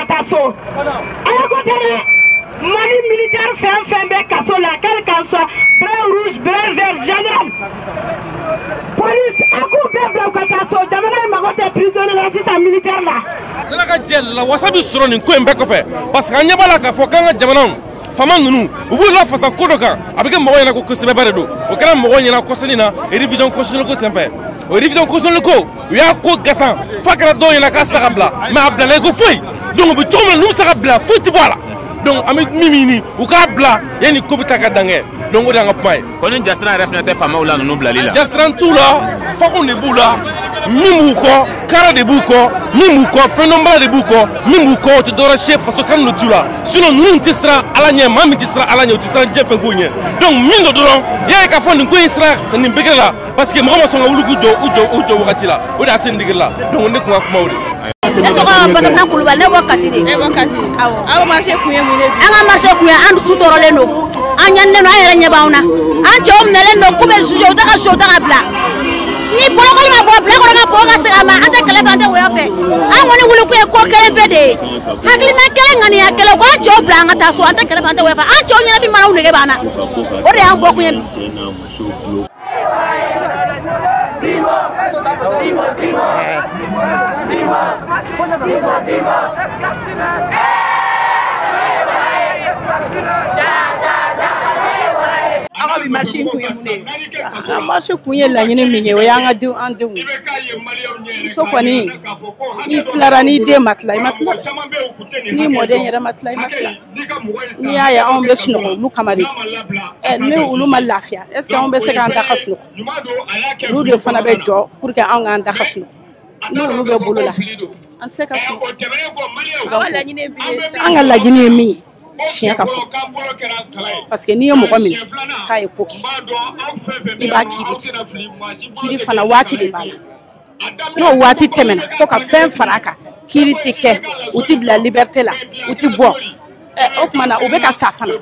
ka taa so. Ala ko tɛ dɛ, Mali militaire fɛn fɛn bɛ kaso la, quel qu'en soit, béret rouge, béret vert, général, police, a k'u bɛɛ bila u ka taa so. Jamana in mago tɛ prisonnier la sisan, militaire la. Ala ka jɛ la, wasa bɛ sɔrɔ nin ko in bɛɛ kɔfɛ, parce que an ɲɛ b'a la k'a fɔ k'an ka jamanaw faama ninnu, u b'u lafasa ko dɔ kan, a bɛ kɛ mɔgɔw ɲɛna ko kosɛbɛba de don. O kɛra mɔgɔw ɲɛna kɔsɛni na, révision constitutionnelle ko senfɛ. O révision constitutionnelle ko, u y'a ko gasan f'a kɛra dɔw ɲɛna k'a sa ka bila, mais a bilala i ko foyi. Donc u bɛ cogo min na, n'u bɛ se ka bila, foyi tɛ bɔ a la. Donc an bɛ min ɲini, u k'a bila yanni ko bɛ taa ka dan kɛ. Donc o de y'an ka kuma ye. Ko ni jasiran yɛrɛ fana tɛ faamaw la ninnu bilali la. Jasiran t'u la, fakow de b'u la, min b'u kɔ, kara de b'u kɔ, min b'u kɔ, fɛndɔnbala de b'u kɔ, min b'u kɔ, o tɛ dɔwɛrɛ si ye, faso kanu de t'u la. Sinon ninnu tɛ siran Ala ɲɛ, maa min tɛ siran Ala ɲɛ, o tɛ siran diɲɛ fɛn foyi ɲɛ. Donc min don dɔrɔn, i y'a ye k'a fɔ nin ko in sera nin degré la, parce que mɔgɔ ma sɔn ka wuli k'u jɔ, u jɔ u jɔ wagati la, o de y'a se nin degré la. Donc ne kun ka kuma o de. Ne tɔgɔ Batamina Kulubali, ne bɔ Kati de. E bɔ Kati. Awɔ. Aw ka marché kun ye mun ye bi? An ka marché kun ye, an dusu tɔɔrɔlen don, an ɲaninen don, an yɛrɛ ɲɛ b'anw na. An cɛw minɛlen don k'u bɛ juger, u tɛ ka so, u tɛ ka bila. Ni bolokoli ma bɔ bila kɔnɔ ka bɔ ka segin a ma, an tɛ kɛlɛ fɛ, an tɛ wɔyɔ fɛ. An kɔni wuli kun ye ko kelen pe de ye. Hakilina kelen, ŋaniya kelen, k'an cɛw bila an ka taa so, an tɛ kɛlɛ fɛ, an tɛ wɔyɔ fɛ. An cɛw ɲɛnafin mana, u nege b'an na. O de y'an bɔ kun ye bi. Aw ka bi marché kun ye mun ye? An marché kun ye laɲini min ye, o y'an ka denw, an denw. Muso kɔni, n'i tilara, n'i den ma tila, i ma tila dɛ. N'i mɔden yɛrɛ ma tila, i ma tila. N'i y'a ye anw bɛ sunɔgɔ, olu kama de. Ɛ, ni olu ma lafiya, est ce que anw bɛ se k'an da ka sunɔgɔ? Olu de fana bɛ jɔ pour que anw k'an da ka sunɔgɔ. Ni olu bɛ bolo la, an tɛ se ka sunɔgɔ. Aw ka laɲini ye min ye? An ka laɲini ye min ye, tiɲɛ ka fɔ, parce que n'i ye mɔgɔ minɛ k'a ye ko kɛ, i b'a kiiri di. Kiiri fana, waati de b'a la. N'o waati tɛmɛna, fo ka fɛn fara a kan, kiiri tɛ kɛ, u tɛ bila liberté la, u tɛ bɔ. Ɛ, o tuma na u bɛ ka sa fana.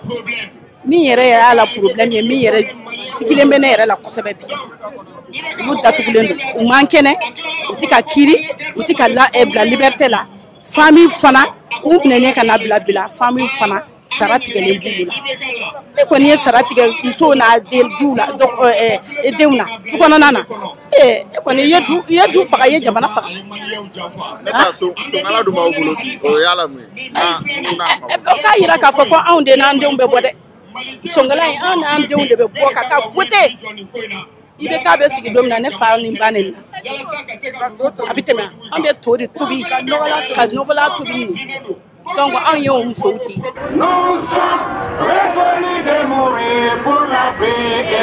Min yɛrɛ y'a la problème ye, min yɛrɛ digilen bɛ ne yɛrɛ la kosɛbɛ bi, olu datugulen don, u man kɛnɛ, u tɛ ka kiiri, u tɛ ka la bila liberté la. Famille fana, u minɛnen ka na bila famille fana, sara tigɛlen b'olu la. Ne kɔni ye sara tigɛ musow n'a den duw la, denw na, du kɔnɔna na. Ee, e kɔni i ye du, i ye du faga, i ye jamana faga. Ne ka sonkala dun b'aw bolo bi, o y'a la mun ye? O k'a yira k'a fɔ ko anw de n'an denw bɛ bɔ dɛ. Sonkala in, anw n'an denw de bɛ bɔ ka taa voter. I bɛ k'a bɛ sigi don min na, ne fa ni ba ne na, a bɛ tɛmɛ, an bɛ to de tobi ka nɔgɔla tobi nin. Donc anw ye o musow de ye. Nous sommes résolus de mourir pour l'Afrique.